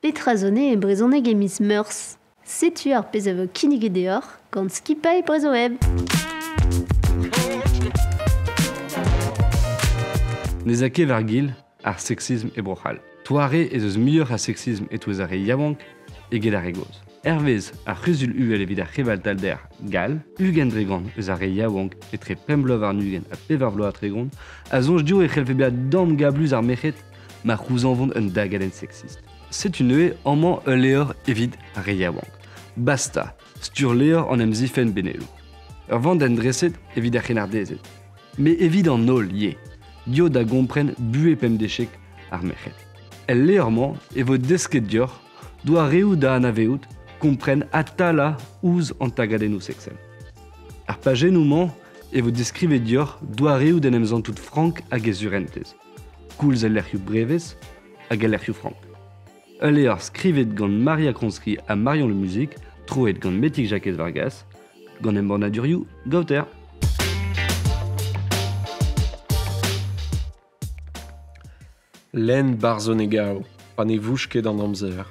Petra zo e brezhoneg e miz Meurzh? Setu ar pezh a vo kinniget deoc'h gant skipailh Brezhoweb. Ne 'z a ket war-gil ar seksism e Bro-C'hall. Toare ez eus muioc'h a seksism e-touez ar re yaouank eget ar re gozh. Hervez ar C'huzul uhel evit ar c'hevatalder gall, 20% eus ar re yaouank etre pemp bloaz warn-ugent ha pevar bloaz ha tregont a soñj dezho e c'hellfe bezañ damgablus ar merc'hed ma c'houzañvont un dagadenn seksist. Setu neuze amañ ul levr evit ar re yaouank. Basta, sturlevr an emzifenn beneloù. Ur vandenn dreset evit ar c'hrennardezed. Met evit an holl ivez, dio da gompren buhez pemdechek ar merc'hed. El levr-mañ e vo desket deoc'h doareoù da anavezout, kompren ha talañ ouzh an tagadennoù seksel. Ar pajennoù-mañ e vo deskrivet deoc'h doareoù d'en em santout frank hag e surentez, koulz el lec'hioù brevez hag el lec'hioù frank. Ul levr skrivet gant Maria Kronsky ha Marion Le Musique, troet gant Metig Jakez Vargas, gant embannadurioù Gaoter. Lenn barzhonegoù pa ne vouj ket an amzer,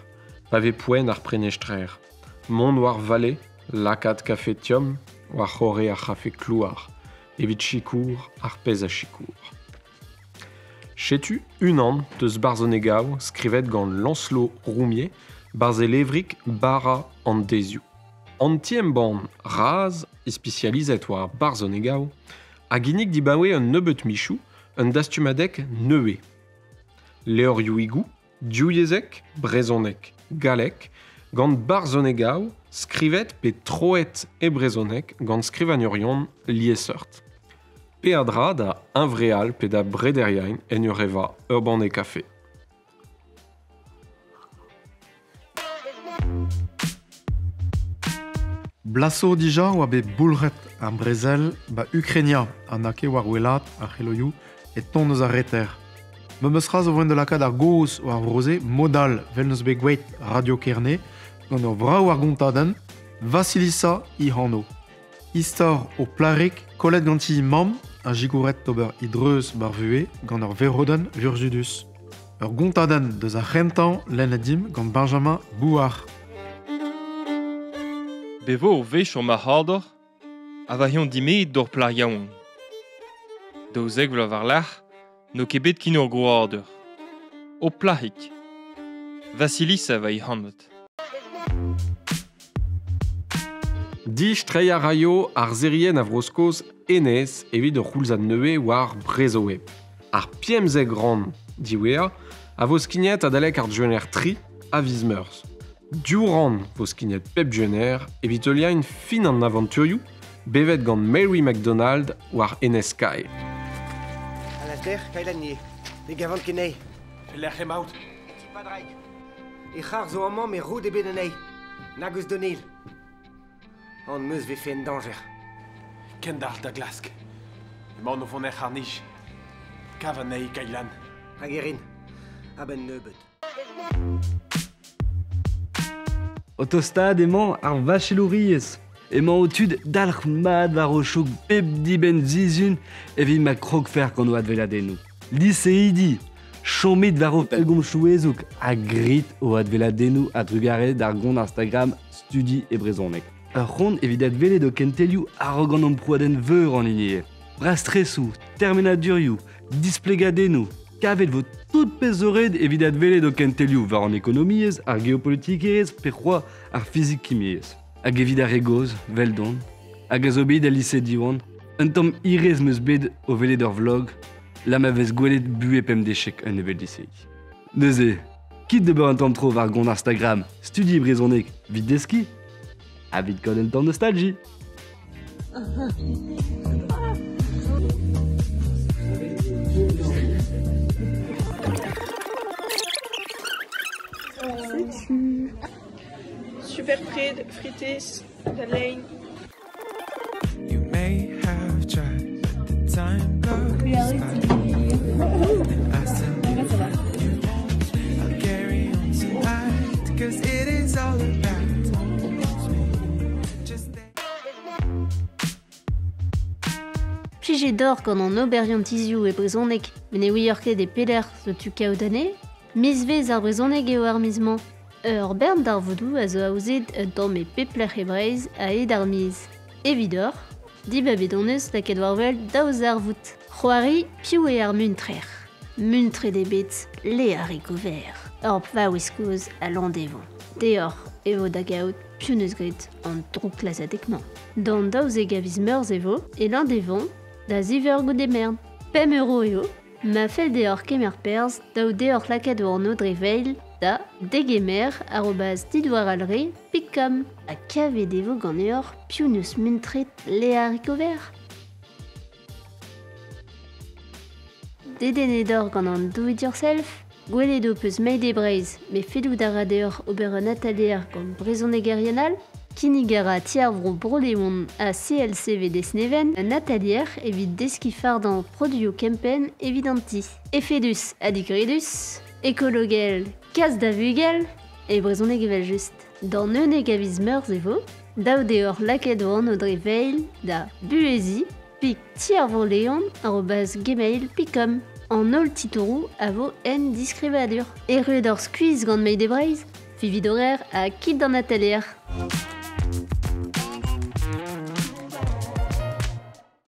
pa vez poent ar prenestrer. Mont war vale, lakaat kafe tomm war c'horre ar c'hafe klouar, evit sikour ar pezh a sikour. Setu unan deus barzhonegoù skrivet gant Lancelot Roumier barzh e levrig Bara an deizioù. An ti-embann Raz, ispisializet war barzhonegoù, a ginnig dibaoe un nebeud michoù un dastumadeg nevez. Levrioùigoù, divyezhek, brezhoneg, galleg, gant barzhonegoù skrivet pe troet e brezhoneg gant skrivagnourion liesseurt. Peadra da huñvreal pe da brederiañ en ur evañ ur banne kafe. Blasoù dija oa bet boulc'het ar brezel 'ba Ukrainia ha n'a ket war wellaat ar c'heloioù e tont eus ar reter. Memes tra zo voent da lakaat ar gaoz war vro-se mod-all 'vel n'eus bet gwelet Radio Kerne gant ur vrav ar gontadenn Vasilisa he anv. Istor o plarik kollet ganti he mamm ha sikouret d'ober he dreuz 'bar vuhez gant ur verrodenn vurzhudus. Ur gontadenn deus ar c'hentañ lennet dimp gant Benjamin Bouard. Be vo ur wech ur marc'hadour ha va eñ dimeet d'ur plac'h yaouank. 12 vloaz war-lerc'h n'eo ket bet ken ur grouadur. Ho plac'hig. Vasilisa va he anvet. Distreiñ a raio ar serien a Vro-Skos hennezh evit ur c'houlzad nevez war Brezhoweb. Ar pemzek rann diwezhañ a vo skignet adalek ar Gwener 3 a viz Meurzh. Div rann vo skignet pep Gwener evit heuliañ fin an avanturioù bevet gant Mary MacDonald war Enez Skye. Alasdair, Kailani, ne gavan ket anezhi. Pelec'h emaout? Ti Padraig. E c'har zo amañ met roud ebet anezhi. Nag eus Donnel. An meus vefe en dañjer. Kendalc'h da glask. Emaon o vont er c'harr-nij. Kav anezhi, Kailan. Hag e rin. A-benn nebeut. O tostaat emañ ar vachelouriezh. Emañ o tud dalc'hmat war o chouk bep dibenn-sizhun evit ma krogfer gant o adveladennoù. Liseidi, chomit war ho pellgomzouezoù ha grit ho adveladennoù a-drugarez d'ar gont Instagram Studi e brezhoneg. Ur c'hont evit adwelet ho kentelioù a-raok an amprouadenn veur an hini eo. Brastresoù, termenadurioù, displegadennoù, kavet vo tout pezh zo ret evit adwelet ho kentelioù war an ekonomiezh, ar geopolitikerezh pe c'hoazh ar fizik-kimiezh. Hag evit ar re gozh, 'veldon, hag a zo bet el lise Diwan, un tamm hiraezh 'm eus bet o welet ur vlog la ma vez gwelet buhez pemdechek un nebeud liseidi. Neuze, kit d'ober un tamm tro war gont Instagram Studi brezhoneg 'vit deskiñ ha 'vit kaout un tamm nostalji. Setu. Super pred, fritez, da lein. You may have tried, but the time goes by. And I still you. I'll carry on tonight, 'cause it is all about me. Just Plijet doc'h gant an oberiantizioù e brezhoneg met ne ouioc'h ket e pelec'h zo tu kaout anezhe. Mizvezh ar brezhoneg eo ar miz-mañ. Ur bern darvoudoù a zo aozet un tamm e pep lec'h e Breizh a-hed ar miz. Evidoc'h, dibabet hon eus lakaet war-wel daou zarvoud. C'hoari piv eo ar muntrer. Muntret eo bet Léa Ricover, ur vaouez kozh a Landevant. Deoc'h e vo da gaout piv 'neus graet an drouklazhadeg-mañ. D'an 12 a viz Meurzh e vo e Landevant da ziv eur goude merenn. 5 euro eo. Ma fell deoc'h kemer perzh, dav deoc'h lakaat ho anv dre veil da degemer@didouaralre.com ha kavet e vo ganeoc'h piv 'neus muntret Léa Ricover. Dedennet oc'h gant an do it yourself? Gwelet ho peus Mayday Breizh, met fellout a ra deoc'h ober un atalier gant brezhonegerien all? Kinnig a ra Ti ar Vro Bro-Leon ha CLCV Lesneven un atalier evit deskiñ fardañ produioù kempenn evit an ti. Efedus ha digredus, ekologel, kas da vugel, e brezhoneg evel-just. D'an 11 a viz Meurzh e vo, dav deoc'h lakaat ho anv dre veil da buheziñ pik tiarvroleon@gmail.com. An holl titouroù a vo en diskrivadur. Erruet oc'h skuizh gant Mayday Breizh? Fivi d'horaire ha kit d'an atalier.